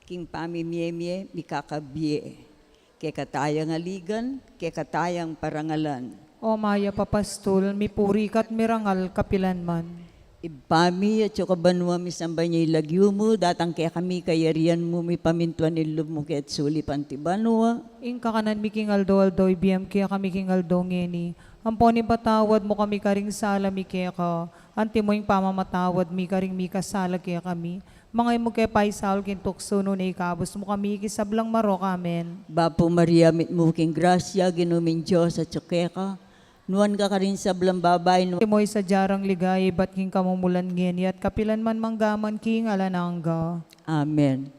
king pamimiemie mikakabie. Keka tayang aligan, keka tayang parangalan. O mayap a pastul, mipuri ka't mirangal kapilanman. Ibpa mi, atsu ka banua, misamban ya ing lagyu mu, datang kekami ing kayarian mu, mipamintuan ing lub mu keti sulip anti banua. Ing kakanan mi king aldo-aldo ibie mu kekami king aldo ngeni. Ampon ipatawad mu kami karing sala mi keka, anti mu ing pamamatawad mi karing mikasala kekami. Manga e mu ke paisaul king tuksu, nune ikabus mu kami king sablang marok. Amen. Bapu Maria, mitmu ka king grasya, Ginu ming Dios atsu keka. Nuan ka karing sablang babai, nu- Antimo ing sadya rang ligaya ibat king kamumulan ngeni at kapilanman manggaman king alang angga. Amen.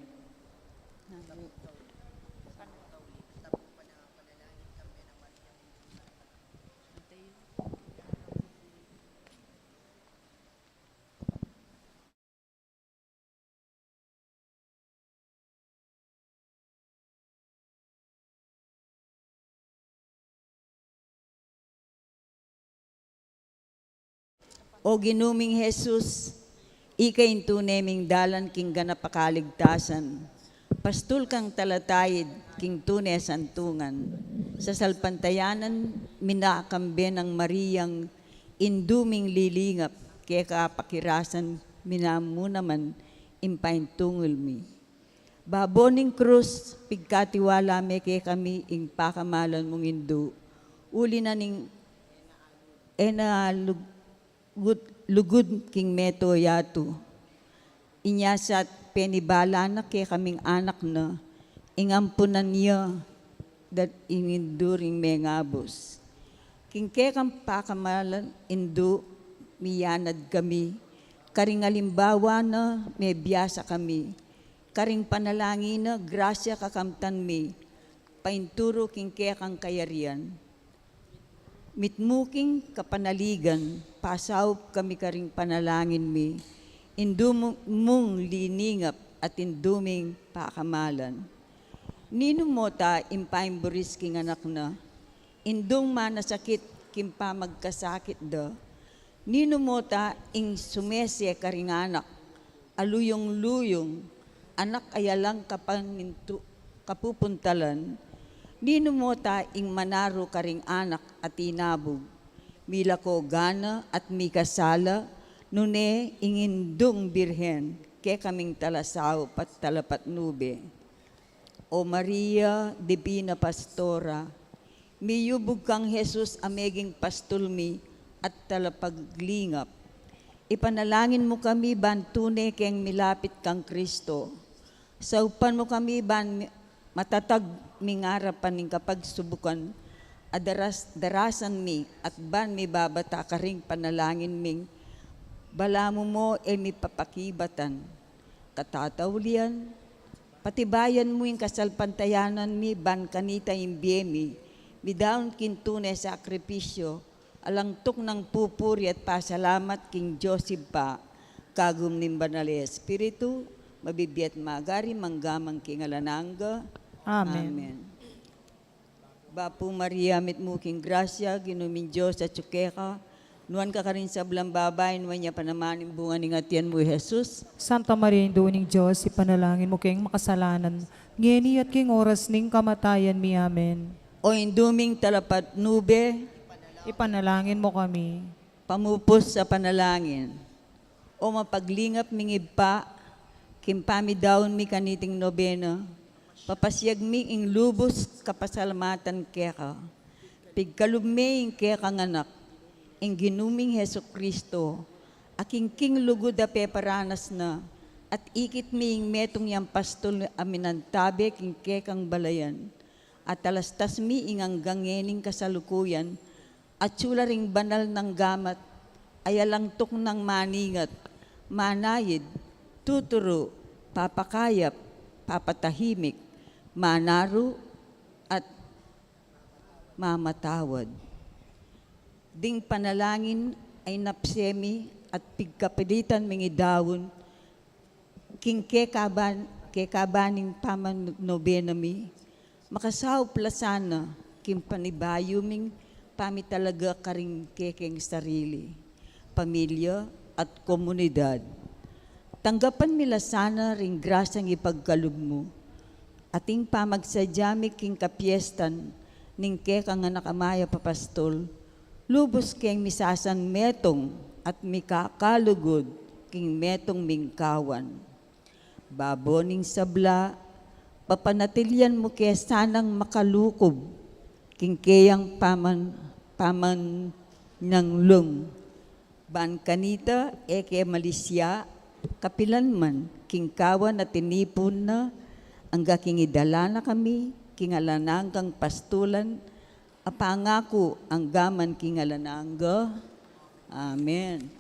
O Ginu ming Jesus, ika ing tune ming dalan king ganap a kaligtasan. Pastul kang talatayid king tune santungan. Sasalpantayanan mi na kambe nang Mariang indu ming lilingap, keka pakirasan mi na mu naman ing paintungul mi. Babo ning krus, pigkatiwala me kekami ing pakamalan mung indu, uli na ning e na lug-, lugud king meto yatu. Inya sat penibala na kekaming anak na, ing ampunan ya, dat ing indu ring mengabus. King kekang pakamalan indu, miyanad kami, karing alimbawa na, mebiasa kami, karing panalangin na, grasya kakamtan mi, painturu king kekang kayarian. Mitmu king kapanaligan, pasaup kami karing panalangin mi, indu mu-, mung liningap at indu ming pakamalan. Ninu mo ta ing paimburis king anak na, indung manasakit king pamagkasakit da? Ninu mo ta ing sumese karing anak a luyung-luyung, anak a alang kapangintu-, kapupuntalan? Ninu mo ta ing manaru karing anak a tinabug, milako gana at mikasala, nune ing indung birhen, kekaming talasaup at talapatnube? O Maria, Divina Pastora, miyubug kang Jesus a meging pastul mi at talapaglingap. Ipanalangin mu kami ban tune keng milapit kang Kristo. Saupan mu kami ban mi-, matatag ming arapan ning kapagsubukan a daras-, darasan mi at ban mibabata karing panalangin ming balamu mo e mi papakibatan. Katataulian, patibayan mu ing kasalpantayanan mi ban kanita ing bie mi midaun king tune sakripisyu, Alang tuknang pupuri at pasalamat king Dios Ibpa, kagum ning Banal a Espiritu, mabibie at magari, mangga man king alang angga. Amen. Amen. Bapu Maria, mitmu ka king grasya, Ginu ming Dios atyu keka, nuan ka karing sablang babai, nuan ya pa naman ing bunga ning atian mu, i Jesus. Santa Maria, Indu ning Dios, ipanalangin mu keng makasalanan, ngeni at king oras ning kamatayan mi. Amen. O Indu ming talapatnube, ipanalangin mu kami. Pamupus a panalangin. O mapaglingap ming Ibpa, king pamidaun mi kaniting nobena, papasiag mi ing lubus kapasalamatan keka. Pigkalub me ing kekang Anak, ing Ginu ming Jesucristo, a king, king lugud a peparanas na, at ikit mi ing metung yang pastul a minantabe king kekang balayan, at talastas mi ing anggang ngening kasalukuyan, atyu la ring banal nang gamat, a alang tuknang maningat, manayid, tuturu, papakayap, papatahimik, manaru, at mamatawad. Ding panalangin a inapse mi at pigkapilitan ming idaun, king kekaban, kekaban ning pamanobena mi, makasaup la sana king panibayu ming pamitalaga karing kekeng sarili, pamilya, at komunidad. Tanggapan mi la sana ring grasyang ipagkalub mu, at ing pamagsadya mi king kapiestan ning kekang Anak a Mayap a Pastul, lubus keng misasanmetung at mikakalugud king metung ming kawan. Babo ning sabla, papanatilian mu ke sanang makalukub king keyang paman-, pamananglung. Ban kanita e ke malisya kapilan man king kawan a tinipun na, angga king idala na kami king alang anggang pastulan, a pangaku angga man king alang angga. Amen.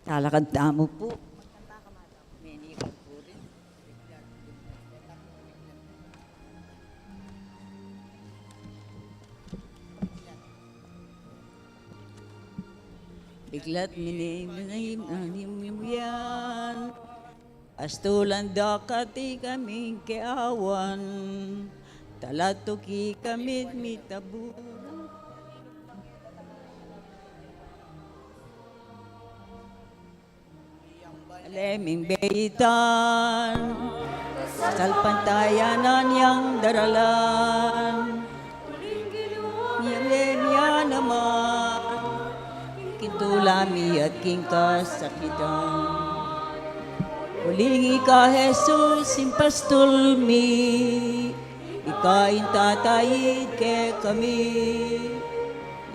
Talakad tamu pu. Iklat mi ne, mi ne, mi ne, mi ne, yan. Pastulan da kati kaming keawan, talatuki kami't mitaburan. Aleming beitan, salpantayanan yang daralan. Nyalem ya naman, king tula mi at king kasakitan. Uling ika, Jesus, ing pastul mi, ika ing tatayid kekami,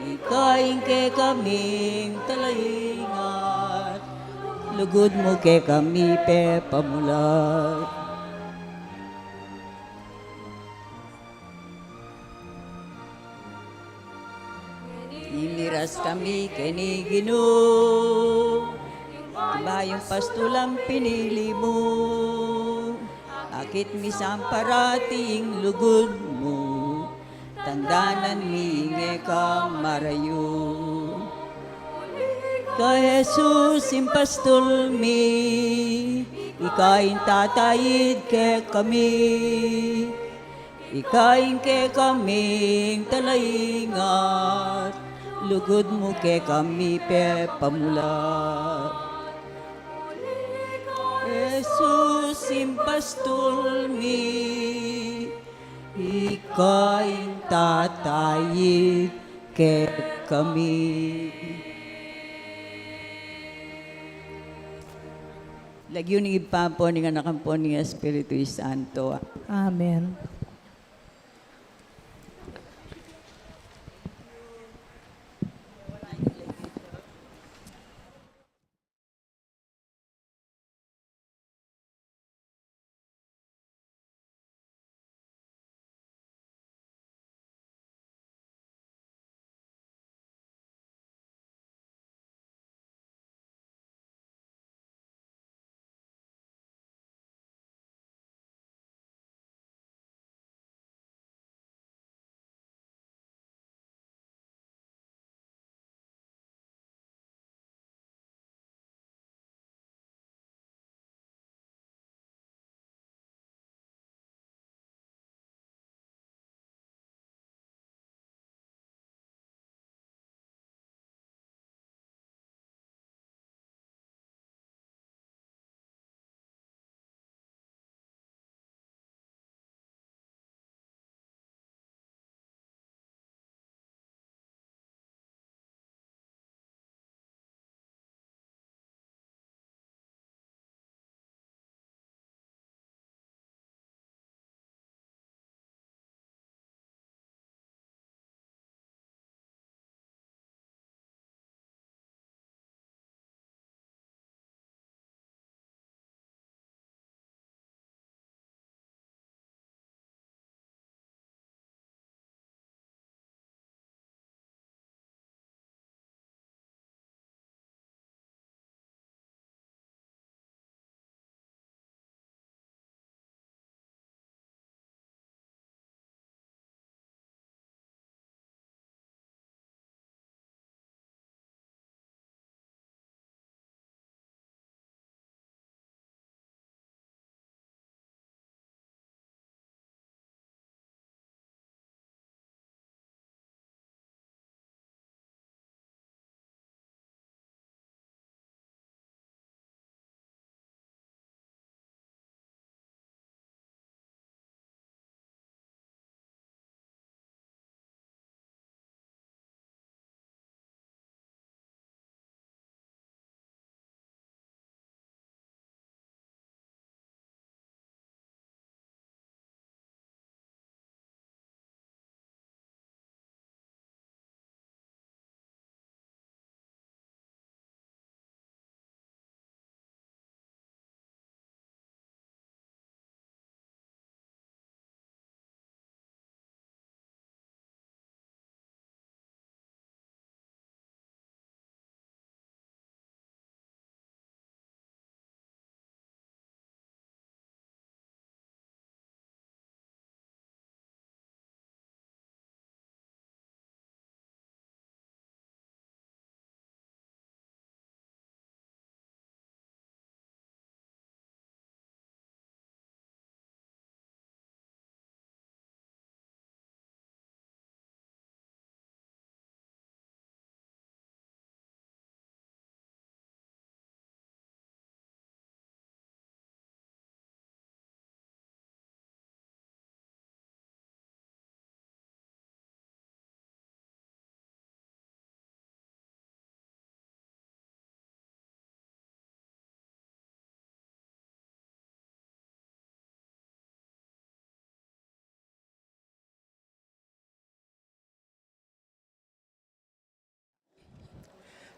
ika ing kekaming talaingat, lugud mu kekami pepamulat. Imiras kami keni Ginu, king bayung pastulang pinili mu, akit mi sang parati ing lugud mu, tandanan mi ing e ka marayu. Ika Jesus ing pastul mi, ika ing tatayid kekami, ika ing kekaming talaingat, lugud mu kekami pepamulat. Jesus ing pastul mi, ika ing tatayid kekami. Lagyu ning Ibpa, ampo ning Anak, ampo ning Espiritu Santo. Amen.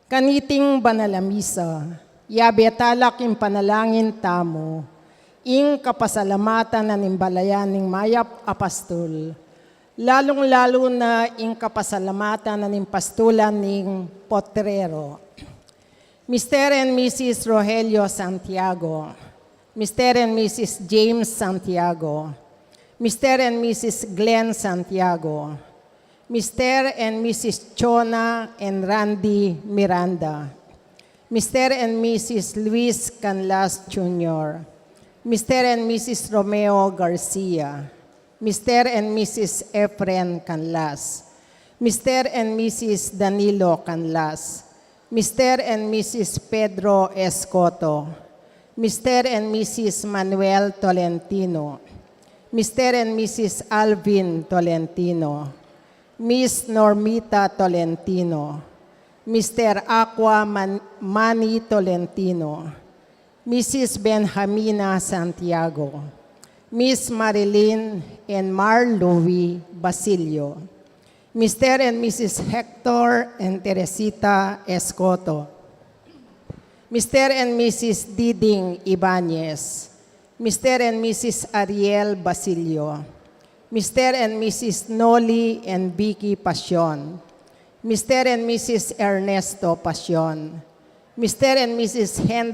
Kaniting banal a misa, yabe tala king panalangin tamu ing kapasalamatan na ning balayan ning mayap a pastul, lalung-lalu na ing kapasalamatan na ning pastulan ning Potrero. Mister and Missus Rogelio Santiago, Mister and Missus James Santiago, Mister and Missus Glenn Santiago, Mister and Missus Chona and Randy Miranda, Mister and Missus Luis Canlas Junior, Mister and Missus Romeo Garcia, Mister and Missus Efren Canlas, Mister and Missus Danilo Canlas, Mister and Missus Pedro Escoto, Mister and Missus Manuel Tolentino, Mister and Missus Alvin Tolentino, Miss Normita Tolentino, Mister Aqua Man-, Manny Tolentino, Missus Benjamina Santiago, Miss Marilyn and Mar Louis Basilio, Mister and Missus Hector and Teresita Escoto, Mister and Missus Diding Ibanez, Mister and Missus Ariel Basilio, Mister and Missus Noli and Vicky Pasion, Mister and Missus Ernesto Pasion, Mister and Missus Hen-